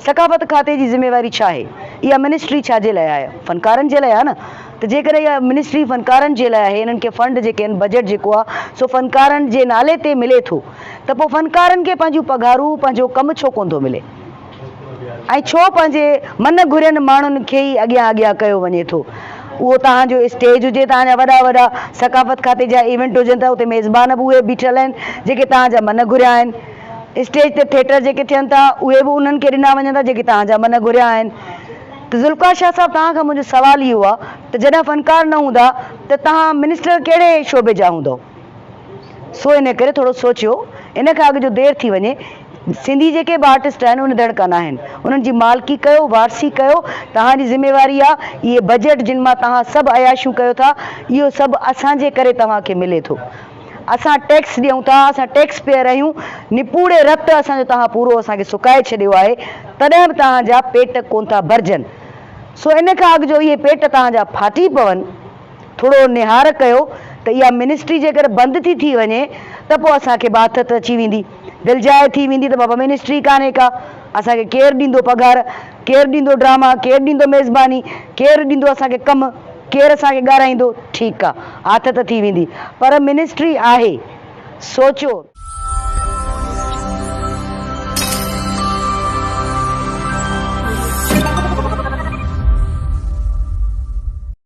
ثقافت کاتي جي ذميواري ڇا آهي؟ اها منسٽري ڇا جي لاء آهي؟ فنڪارن جي لاء آهي نه ته جيڪڏهن اها منسٽري فنڪارن جي لاء آهي انهن کي فنڊ جيڪي آهن بجيٽ جيڪو آهي سو فنڪارن جي نالي تي ملي ٿو ته پوء فنڪارن کي پنهنجون پگهارون پنهنجو ڪم ڇو ڪونه ٿو ملي ۽ ڇو پنهنجي من گهرين ماڻهن کي ئي اڳيان اڳيان ڪيو وڃي ٿو اهو توهان جو اسٽيج هجي توهان جا وڏا وڏا ثقافت کاتي جا ايونٽ هجن ته اتي ميزبان به اهي بيٺل آهن جيڪي توهان جا من گهريا آهن اسٽيج تي ٿيٽر جيڪي ٿين ٿا اهي به انهن کي ڏنا وڃن ٿا جيڪي توهان جا من گهريا آهن ته ذوالفقار شاهه صاحب توهان کان منهنجو سوال اهو آهي ته جڏهن فنڪار نه هوندا ته توهان منسٽر ڪهڙي شعبي جا هوندؤ سو ان ڪري ٿورو سوچيو ان کان اڳ جو دير ٿي وڃي سنڌي جيڪي به آرٽسٽ آهن اهي نڌڻڪا ناهن انهن جي مالڪي ڪيو وارثي ڪيو توهان جي ذميواري آهي اهي بجيٽ جن مان توهان سڀ عياشيون ڪيو ٿا اهو سڀ اسان جي ڪري توهان کي ملي ٿو اسان ٽيڪس ڏيون ٿا، اسان ٽيڪس پيئر آهيون، نپوڙي رت اسان جو توهان پورو اسان کي سڪائي ڇڏيو آهي، تڏهن به توهان جا پيٽ ڪونه ٿا ڀرجن. سو ان کان اڳ جو اهي پيٽ توهان جا ڦاٽي پون، ٿورو نهار ڪيو ته اها منسٽري جيڪر بند ٿي ٿي وڃي ته پوء اسان کي به آٿت اچي ويندي، دلجاء ٿي ويندي ته بابا منسٽري ڪانهي ڪا، اسان کي ڪير ڏيندو پگهار، ڪير ڏيندو ڊراما، ڪير ڏيندو ميزباني، ڪير ڏيندو اسان کي ڪم، ڪير اسان کي ڳارائيندو، ٺيڪ آ آٿت ٿي ويندي پر منسٽري آهي، سوچيو.